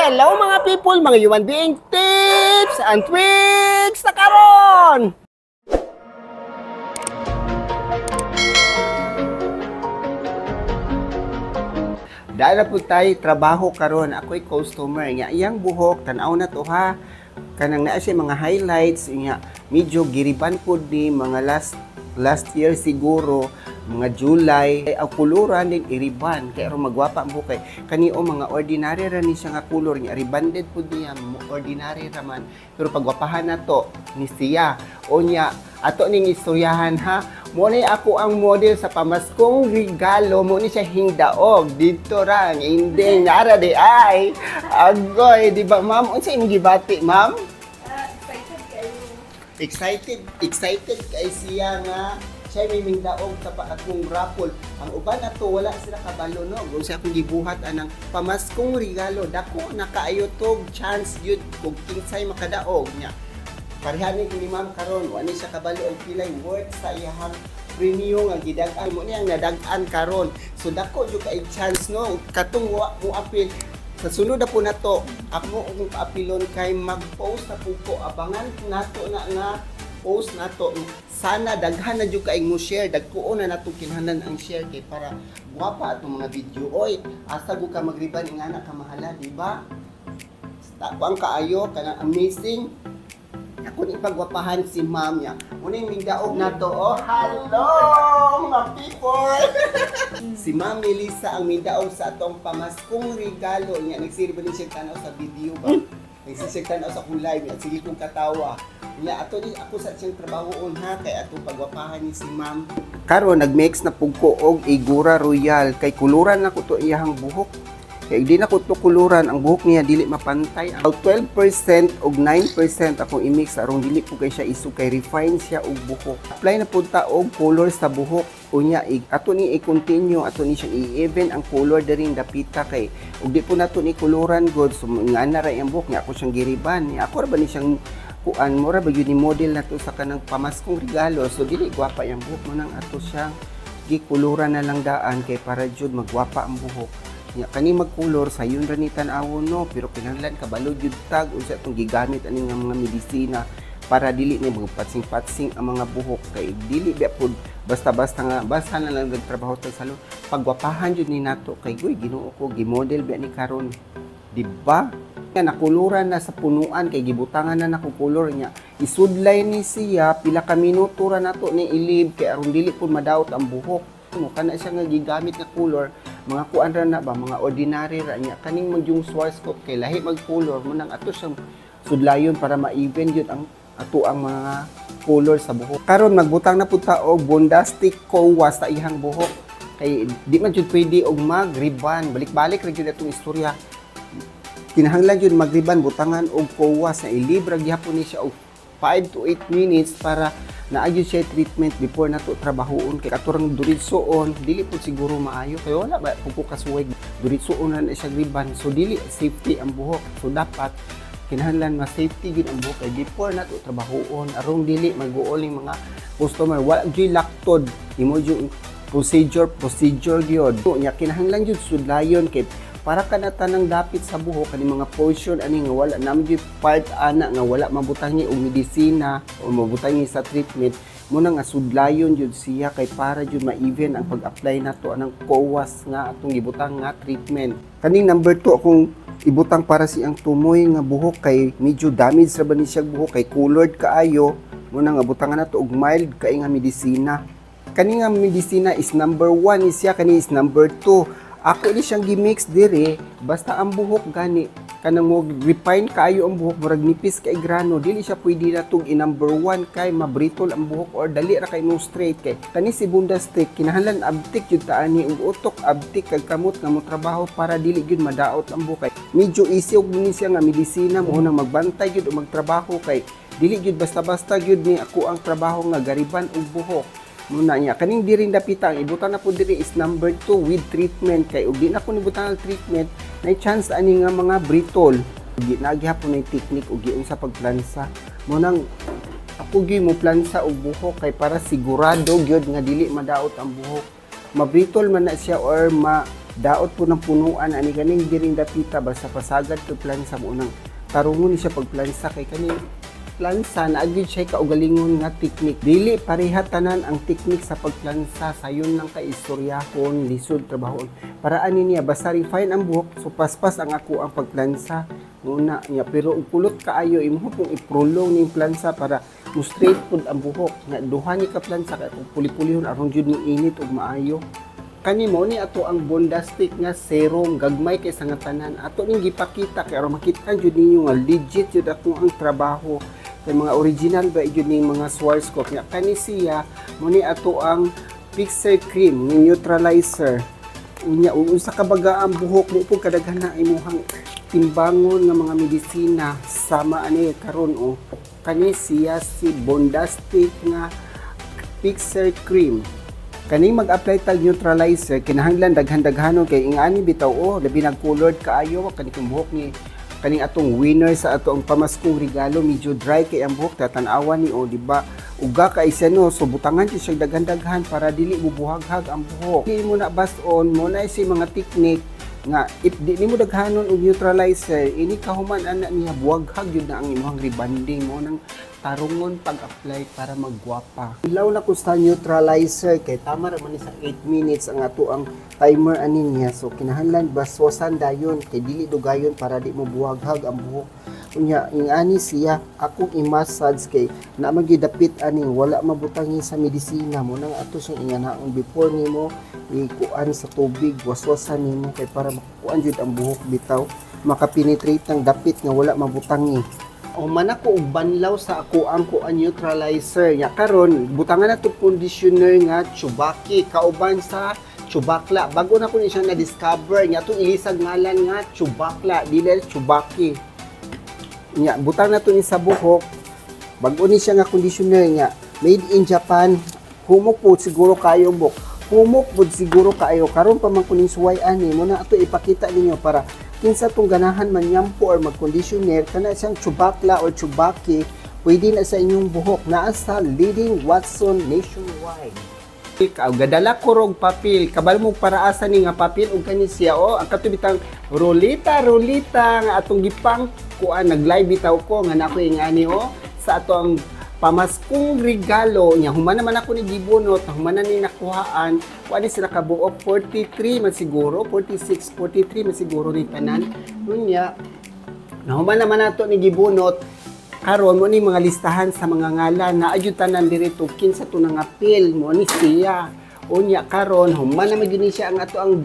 Hello mga people, mga human being, tips and tricks na karon. Dahil na po tayo trabaho karon, ako'y customer nga iyang buhok tan-aw na to ha. Kanang naa siya mga highlights nga medyo giriban pud ni mga last last year siguro, mga July. Ay, ang kuluran din iriban kay aron magwapa ang buhok kay kani o mga ordinary ra ni siya nga kulor nga rebanded pud niya, ordinary ra man, pero pagwapahan na to ni siya. O nya ato ning istoryahan ha. Mo ni ako ang model sa pamaskong regalo, mo ni siya hingdaog didto ra ang ending nara di ay agoy, di ba ma'am? Unsa imong gibati, ma'am? Excited kayo. Excited, excited kay siya nga siya may mingdaog sa akong raffle. Ang uban ato wala sila kabalo no. Kung siya akong gibuhat anang pamaskong regalo, dako na kaayo tog chance gyud kung kinsay makadaog niya. Pareha ni ni ma'am karon, wa ni siya kabalo og pilay worth sa iyahang premyo nga gidag-an mo niyang nadag-an karon. So dako jud kay chance no, katong wa mo apil sa sunod na po nato, ako akong paapilon kay mag-post na po ko. Abangan nato na nga post nato. Sana daghan na jud kay mo share, dagkuon na nato kinahanglan ang share kay para gwapa atong mga video. Oy, asa gud ka magriban ingana ka mahala, di ba? Kuang kaayo kanang amazing. Ako ni pagwapahan si ma'am niya. Muna yung mingdaog na to. Oh, hello mga people! Si Ma'am Melissa ang mindaog sa atong pamaskong regalo niya. Nagsiri ba ni siya tanaw sa video ba? Nagsiri siya tanaw sa akong live niya. Sige kong katawa. Niya, ato ni ako sa siyang trabahoon ha. Kay atong pagwapahan ni si ma'am. Karon nagmix na pug ko og Igora Royal. Kay kuluran na ko to iyahang buhok. Kay di na ko to kuluran, ang buhok niya dili mapantay. Ang 12% og 9% akong i-mix aron dili po kay siya isog kay refine siya og buhok. Apply na pud ta og color sa buhok. Unya ato ni i-continue, ato ni siyang i-even ang color diri dapita kay ug di po nato ni kuluran good. So ngana ra iyang buhok niya, ako siyang giriban. Niya, ako ra ba ni siyang kuan, mura ba gyud ni model na to sa kanang pamaskong regalo. So dili gwapa iyang buhok mo nang ato siyang gikuluran na lang daan kay para jud magwapa ang buhok. Nya kani magkulor sayon ra ni tan-awon no, pero kinahanglan kabalo jud tag unsa atong gigamit ani nga mga medisina para dili ni magpatsing-patsing ang mga buhok kay dili ba pud basta-basta nga basta na lang nagtrabaho ta sa salon. Pagwapahan jud ni nato kay goy Ginoo ko gimodel ba ni karon, di ba? Nga nakuluran na sa punuan kay gibutangan na nako kulor niya. Isudlay ni siya pila ka minuto ra nato ni ilib kay aron dili pud madaot ang buhok. Mo kana siya nga gigamit nga color, mga kuan ra na ba, mga ordinary ra niya. Kaning magyung Schwarzkopf kay lahi mag color mo nang ato siyang sudlayon para ma-even gyud ang ato ang mga color sa buhok. Karon magbutang na pud ta og Bondastic Kowa sa iyang buhok kay di man jud pwede og mag-ribbon. Balik-balik ra jud atong istorya. Kinahanglan jud mag-ribbon, butangan og Kowa sa ilib ra gihapon ni siya og 5 to 8 minutes para naagyo siya treatment before nato trabahoon kay katurang duritsoon dili pud siguro maayo kay wala ba pud ko kasuway duritsoon na siya ribbon, so dili safety ang buhok. So dapat kinahanglan mas safety gyud ang buhok kay before nato trabahoon aron dili mag-uol ning mga customer. Wala gyud laktod imo gyud procedure gyud nya kinahanglan gyud sudlayon kay para ka na tanang dapit sa buhok kani mga portion ani nga wala nam gyud part ana nga wala mabutang ni og medisina o mabutang ni sa treatment mo na nga sudlayon jud siya kay para jud ma-even ang pag-apply nato anang kowas nga atong gibutang nga treatment. Kaning number 2 akong ibutang para siyang tumoy nga buhok kay medyo damage ra ba ni siya buhok kay colored kaayo mo na nga butangan nato og mild kay nga medisina. Kani nga medisina is number 1 ni siya, kani is number 2. Ako ni siyang gimix dire, basta ang buhok gani kanang mo refine kaayo ang buhok murag nipis kay grano, dili siya pwede na tug i number 1 kay mabritol ang buhok or dali ra kay mo straight kay kani si Bondastic kinahanglan abtik jud ta ani og utok, abtik kag kamot nga mo trabaho para dili gyud madaot ang buhok kay medyo easy og ni siya nga medisina mo nang magbantay gyud og magtrabaho kay dili gyud basta-basta gyud ni ako ang trabaho nga gariban og buhok. Muna niya kaning diring dapita ang ibutang na po diri is number 2 with treatment kay og di na ko nibutang ang treatment na chance ani nga mga brittle. Di na gihapon na technique og giunsa pagplansa mo nang ako gyud mo plansa og buhok kay para sigurado gyud nga dili madaot ang buhok. Mabrittle man na siya or ma Daot po ng punuan ani kaning diring dapita basta pasagad to plansa mo nang tarungon ni siya pagplansa kay kaning plansa na gyud siya kaugalingon nga teknik. Dili pareha tanan ang teknik sa pagplansa, sayon lang kay istoryahon, lisod trabaho. Para ani niya basta refine ang buhok, so paspas ang ako ang pagplansa muna niya, pero og kulot kaayo imo pong i-prolong ning plansa para mo straight pud ang buhok nga duha ni ka plansa kay kung puli-pulihon aron jud ni init ug maayo. Kani mo ni ato ang Bondastic nga serum, gagmay kay sa nga tanan. Ato ning gipakita kay aron makita jud ninyo nga legit jud ako ang trabaho kay mga original ba jud ning mga Schwarzkopf nga kani siya. Mo ni ato ang fixer cream ni neutralizer. Unya unsa ka baga ang buhok mo pug kadaghan na imuhang timbangon nga mga medisina sama ani karon oh. Kani siya si Bondastic nga fixer cream. Kaning mag-apply tag neutralizer kinahanglan daghan-daghanon kay ingani bitaw oh, labi nag-colored kaayo kani kong buhok ni kaning atong winner sa ato ang pamaskong regalo. Medyo dry kay ang buhok, tatan-awan ni oh, di ba? Uga kay siya no, so butangan jud siya daghan-daghan para dili bubuhaghag ang buhok. Di mo na bas-on mo na si mga teknik nga if di nimo daghanon og neutralizer ini kahuman ana niya buhaghag jud na ang imong rebanding mo nang tarungon pag-apply para magwapa. Ilaw na ko sa neutralizer kay tama ra man ni sa 8 minutes ang ato ang timer ani niya. So kinahanglan baswasan dayon kay dili dugayon para di mo buhaghag ang buhok. Unya ingani siya akong i-massage kay na magidapit ani wala mabutangi sa medisina mo nang ato siyang inganaon before nimo ikuan sa tubig, waswasan nimo kay para makuan jud ang buhok bitaw, makapenetrate ng dapit nga wala mabutangi. O man ako og banlaw sa ako ang kuan neutralizer nya. Karon butangan na to conditioner nga Tsubaki kauban sa Chubakla. Bago na ko ni siya na discover nya atong ilisag ngalan nga Chubakla dili Tsubaki. Nya butang na to ni sa buhok. Bago ni siya nga conditioner nga made in Japan. Humok po siguro kayo buk. Humok pud siguro kaayo karon pa man kuning suway ani mo na ato ipakita ninyo para kinsa tong ganahan manyampo or mag-conditioner kana siyang Chubakla or Tsubaki, pwede na sa inyong buhok. Naa sa leading Watson nationwide. Ikaw, gadala ko rog papel. Kabalo mo para asa ni nga papel ug kani siya oh, ang katubitang rolita rolita nga atong gipang kuan nag-live bitaw ko nga nako ingani oh sa ato ang pamaskong regalo niya. Human naman ako ni gibunot, human na ni nakuhaan kuan ni sila kabuok 43 man siguro, 46, 43 man siguro ni tanan. Unya nahuman naman nato ni gibunot. Karon mo ni mga listahan sa mga ngalan na adyud tanan diri to kinsa to nangapil mo ni siya. Unya karon human na magyud ni siya ang ato ang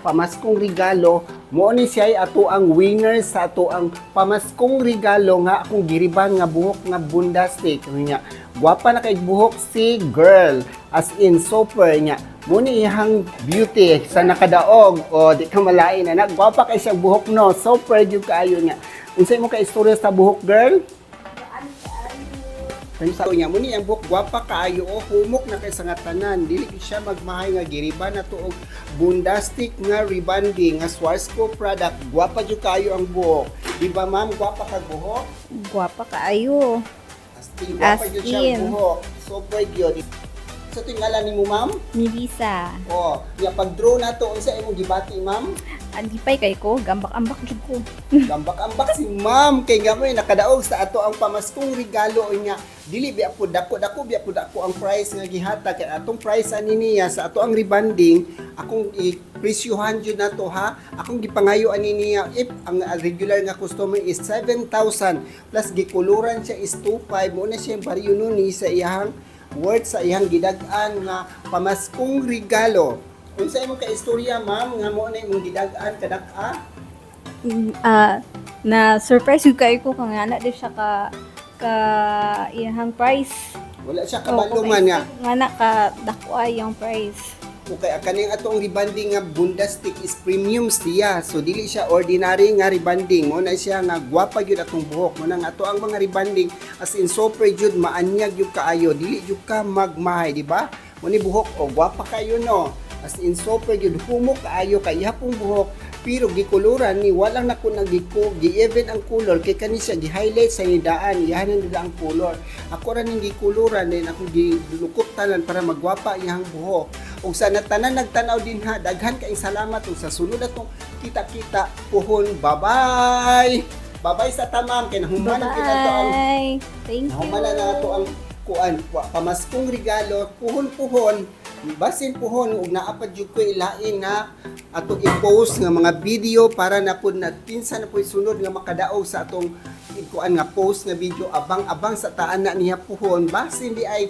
pamaskong regalo. Mo ni siya ay ato ang winner sa ato ang pamaskong regalo nga akong giriban nga buhok nga Bondastic. Unya gwapa na kay buhok si girl, as in super nya. Mo ni iyang beauty sa nakadaog o di ka malain anak, gwapa kay siya buhok no, super gyud kaayo nya. Unsay mo ka istorya sa buhok, girl? Kaya sa niya, muni ang buhok gwapa kaayo o humok na kay sa nga tanan. Dili gyud siya magmahay nga giriban na to og Bondastic nga rebanding nga Schwarzkopf product. Gwapa jud kaayo ang buhok. Di ba ma'am, gwapa kag buhok? Gwapa kaayo. As in, gwapa As jud siya ang in. Buhok. Super gyud. Sa tingala nimo, ma'am? Melissa. Oh, nya pag-draw na to unsa imong gibati, ma'am? Andipay kay ko, gambak-ambak jud ko. Gambak-ambak si ma'am kay gamay nakadaog sa ato ang pamaskong regalo niya. Dili biya po dako dako biya po dako ang price nga gihatag kay atong price ani niya sa ato ang rebanding akong i-presyuhan jud nato ha. Akong gipangayo ani niya if ang regular nga customer is 7,000 plus gikuluran siya is 2,500 mo na siya baryo nun ni sa iyang worth sa iyang gidag-an nga pamaskong regalo. Unsa imong ka-istorya, ma'am, nga mo na imong gidag-an kadak-a? Na surprise jud kaayo ko kung nga na di siya ka ka iyang price. Wala siya kabalo man nga. Nga na ka dako ay yung price. Okay, kaning atong rebanding nga Bondastic is premium siya. So dili siya ordinary nga rebanding. Mo na siya nga gwapa gyud atong buhok. Mo na nga ato ang mga rebanding as in super jud maanyag jud kaayo. Dili jud ka magmahay, di ba? Mo ni buhok o gwapa kayo no. As in super jud humok kaayo kay ihapong buhok pero gikuluran ni walang nako nagiko gi-even ang color kay kani siya gi-highlight sa nidaan iyahan nila ang color. Ako ra ning gikuluran din ako gilukop tanan para magwapa iyang buhok. Ug sa tanan nagtanaw dinha, daghan kaayong salamat ug sa sunod atong kita-kita puhon. Bye-bye. Bye-bye sa tamam kay nahuman na kita to ang Bye. Thank you. nahuman na nato ang kuan pamaskong regalo puhon-puhon, basin puhon ug naa pa jud ko ilain na atong i-post nga mga video para na pud na kinsa na pud sunod nga makadaog sa atong kuan nga post nga video. Abang-abang sa taan na niya puhon, basin di ay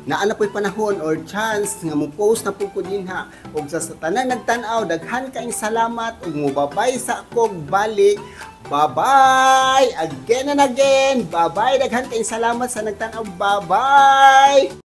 naa na po'y panahon or chance nga mo post na pud ko dinha. Ug sa tanan nagtan-aw, daghan kaayong salamat ug mobabay sa akong balik. Bye-bye again and again. Bye-bye. Daghan kaayong salamat sa nagtan-aw. Bye-bye.